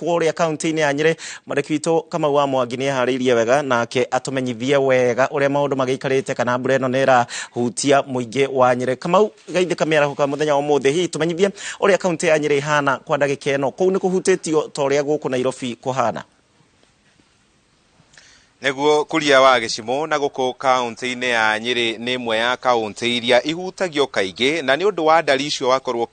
Kũrĩa kaunti-inĩ ya Nyĩrĩ, mwandĩki witũ Kamau wa Mwangi nĩ eharĩirie wega nake atũmenyithie wega ũrĩa maũndũ magĩikarĩte, kana mbura ĩno nĩ ĩrahutia mũingĩ wa Nyĩrĩ. Kamau, geithĩka mĩaraho mũthenya wa ũmũthĩ. Hihi tũmenyithie ũrĩa kaunti ya Nyĩrĩ ĩhana kwa ndagĩka ĩno, kũu nĩ kũhutĩtio ta ũrĩa gũkũ Nairobi kũhana? Nĩguo, Kuria wa Gĩcimũ, na gũkũ kaunti-inĩ ya Nyĩrĩ nĩ ĩmwe ya kaunti iria ihutagio kaingĩ, na nĩ ũndũ wa ndari icio wakorwo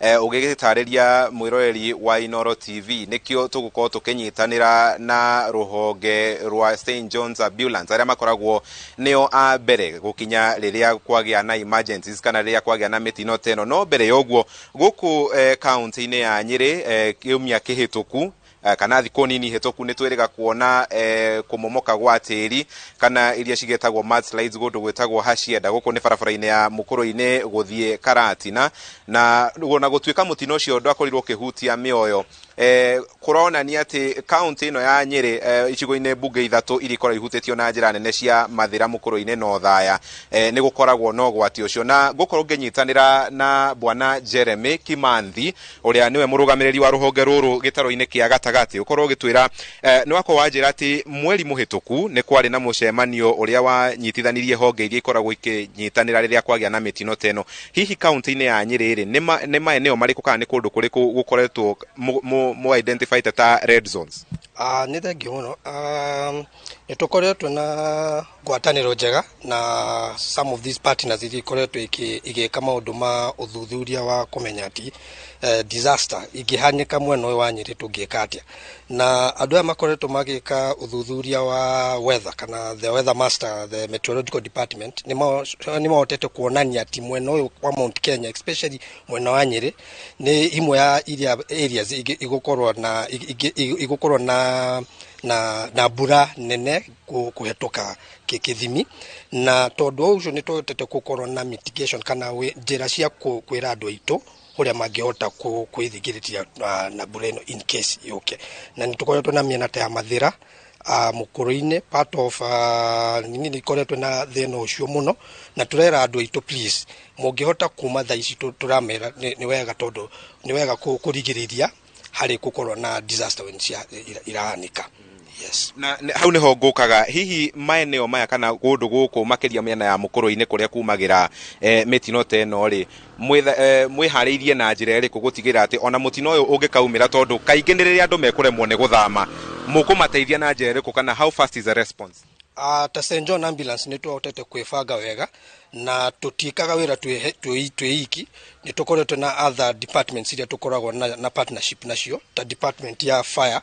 ũgĩtarĩria mwĩroreri wa Inoro TV, nĩkĩo tũgũkorwo tũkĩnyitanĩra na rũhonge rwa St John's Ambulance, arĩa makoragwo nĩo a mbere gũkinya rĩrĩa kwagĩa na emergencies kana rĩrĩa kwagĩa na mĩtino ta ĩno. No mbere ya ũguo, gũkũ kaunti-inĩ ya Nyĩrĩ, kiumia kĩhĩtũku kana thikũ nini hĩtũku, nĩ twĩrĩga kuona kũmomoka gwa tĩri kana iria cigĩtagwo mudslides kũndũ gwĩtagwo Hacienda, gũkũ nĩ barabara-inĩ ya Mũkũrũ-inĩ gũthiĩ Karatina. Na ona gũtuĩka mũtino ũcio ndwakorirwo ũkĩhutia mĩoyo, kũronania atĩ kaunti ĩno ya Nyĩrĩ, icigo-inĩ mbunge ithatũ iria ikoragwo ihutĩtio na njĩra nene cia Mathĩra, Mũkũrũ-inĩ na Othaya, nĩ gũkoragwo na ũgwati ũcio. Na ngũkorwo ngĩnyitanĩra na Bwana Jeremy Kimanthi, ũrĩa nĩwe mũrũgamĩrĩri wa rũhonge rũrũ gĩtaro-inĩ kĩa gatagatĩ, ũkorwo ũgĩtwĩra. Nĩ wakorwo wanjĩra atĩ mweri mũhĩtũku nĩ kwarĩ na mũcemanio ũrĩa wanyitithanirie honge iria ikoragwo ikĩnyitanĩra rĩrĩa kwagĩa na mĩtino ta ĩno. Hihi kaunti-inĩ ya Nyĩrĩ rĩ, nĩ maeneo marĩkũ kana nĩ kũndũ kũrĩkũ gũkoretwo mu identified ta red zones? Nĩ thengiũ mũno. Nĩ tũkoretwo na ngwatanĩro njega na some of these partners iria ikoretwo igĩka maũndũ ma ũthuthuria wa kũmenya atĩ disaster ingĩhanĩka mwena ũyũ wa Nyĩrĩ tũngĩka atĩa. Na andũ aya makoretwo magĩka ũthuthuria wa weather, kana the weather master, the meteorological department, nĩ mahotete kuonania atĩ mwena ũyũ wa Mount Kenya, especially mwena wa Nyĩrĩ, nĩ imwe ya iria areas igũkorwo na mbura nene kũhetũka kĩthimi. Na tondũ ũcio nĩ tũhotete gũkorwo na mitigation kana njĩra cia kwĩra andũ aitũ ũrĩa mangĩhota kwĩthingĩrĩria na mbura ĩno in case yũke. Na nĩ tũkoretwo na mĩena ta ya Mathĩra, Mũkũrũ-inĩ, part of nini nĩ ikoretwo na thĩna ũcio mũno. Na tũrera andũ aitũ, please, mũngĩhota kuma thaa ici, tũramera nĩ wega, tondũ nĩ wega kũrigĩrĩria harĩ gũkorwo na disaster when cia irahanĩka, yes. Na hau niho ngũkaga, hihi maeneo maya kana kũndũ gũkũ, makĩria mĩena ya Mũkũrũ-inĩ kũrĩa kumagĩra mĩtino ta ĩno rĩ, mwĩharĩirie na njĩra ĩrĩkũ gũtigĩrĩra atĩ ona mũtino ũyũ ũngĩkaumĩra, tondũ kaingĩ nĩ rĩrĩa andũ mekũremwo nĩ gũthama, mũkũmateithia na njĩra ĩrĩkũ, kana how fast is the response? Ta St John Ambulance nĩ twahotete kwĩbanga wega na tũtiĩkaga wĩra twĩ iki. Nĩ tũkoretwo na other departments iria tũkoragwo na partnership nacio, ta department ya fire,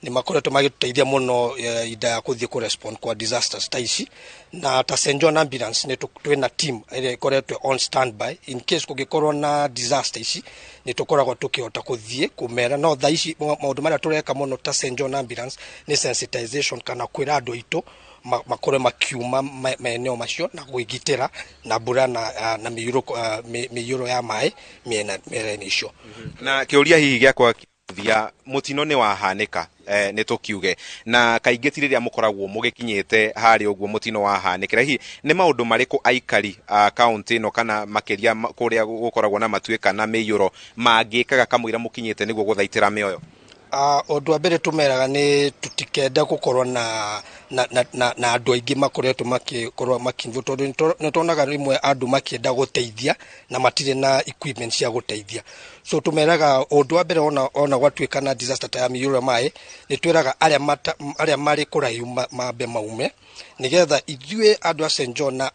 nĩ makoretwo magĩtũteithia mũno ida ya kũthiĩ kũrespond kwa disasters ta ici. Na ta St John Ambulance nĩ twĩna team ĩrĩa ĩkoretwo on standby in case kũngĩkorwo na disaster ici, nĩ tũkoragwo tũkĩhota kũthiĩ kũmera. No thaa ici maũndũ marĩa tũreka mũno ta St John Ambulance nĩ sensitization, kana kwĩra andũ aitũ makorwo makiuma maeneo macio na gwĩgitĩra na mbura na mĩiyũro ya maĩ mĩena-inĩ icio. Na kĩũria hihi gĩakwa thia, mũtino nĩ wahanĩka, nĩ tũkiuge, na kaingĩ ti rĩrĩa mũkoragwo mũgĩkinyĩte harĩa ũguo mũtino wahanĩkĩra, hihi nĩ maũndũ marĩkũ aikari a kaunti ĩno, kana makĩria kũrĩa gũkoragwo na matuĩka na mĩiyũro, mangĩkaga kamũira mũkinyĩte nĩguo gũthaitĩra mĩoyo? Ũndũ wa mbere tũmeraga nĩ tũtikende gũkorwo na andũ aingĩ makoretwo makĩkorwo makinvo, tondũ nĩ tuonaga rĩmwe andũ makĩenda gũteithia na matirĩ na equipment cia gũteithia. So tũmeraga ũndũ wa mbere, ona gwatuĩka na disaster ta ya mĩiyũro ya maĩ, nĩ twĩraga arĩa marĩ kũraihu mambe maume, nĩgetha ithuĩ andũ a St John na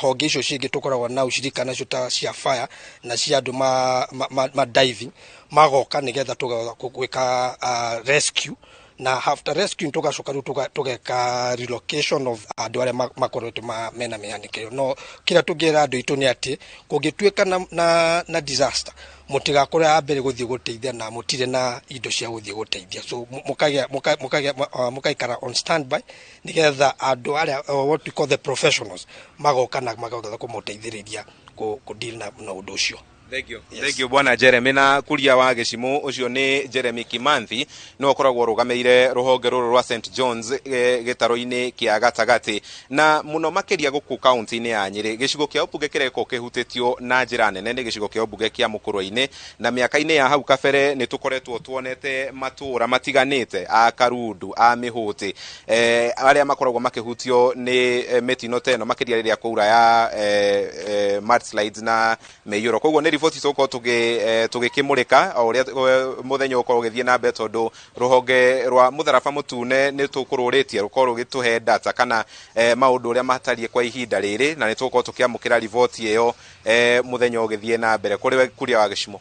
honge icio cingĩ tũkoragwo na ushirika nacio, ta cia fire na cia andũ ma diving, magoka nĩgetha tũgoka gwĩka rescue. Na after rescue tũgacoka rĩu tũgeka relocation of andũ arĩa makoretwo mena mĩhanĩkĩro. No kĩrĩa tũngĩra andũ aitũ nĩ atĩ kũngĩtuĩka na disaster, mũtigakorwo a mbere gũthiĩ gũteithia na mũtirĩ na indo cia gũthiĩ gũteithia. So mũgaikara on standby nĩgetha andũ arĩa, what we call the professionals, magoka na magoka kũmũteithĩrĩria kũ deal na ũndũ ũcio. Thank you. Thank you bwana Jeremy. Na kuria wa gĩcimũ ũcio nĩ Jeremy Kimanthi, nĩwe ũkoragwo ũrũgamĩrĩire rũhonge rũrũ rwa St John's gĩtaro-inĩ kĩa gatagatĩ na mũno makĩria gũkũ kaunti-inĩ ya Nyĩrĩ. Gĩcigo kĩa ũmbunge kĩrĩa gĩkoragwo kĩhutĩtio na njĩra nene nĩ gĩcigo kĩa ũmbunge kĩa Mũkũrwe-inĩ, na mĩaka-inĩ ya hau kabere nĩ tũkoretwo tuonete matũũra matiganĩte a Karundu, a Mĩhũtĩ, arĩa makoragwo makĩhutio nĩ mĩtino ta ĩno, makĩria rĩrĩa kwaura ya mudslides na mĩiyũro. Koguo nĩ riboti tũgũkorwo tũgĩkĩmũrĩka o ũrĩa mũthenya ũgũkorwo ũgĩthiĩ na mbere, tondũ rũhonge rwa mũtharaba mũtune nĩ tũkũrũrĩtie rũkorwo rũgĩtũhe data kana maũndũ ũrĩa matariĩ kwa ihinda rĩrĩ, na nĩ tũgũkorwo tũkĩamũkĩra riboti ĩyo mũthenya ũgĩthiĩ na mbere. Kũrĩ we kuria wa gĩcimo.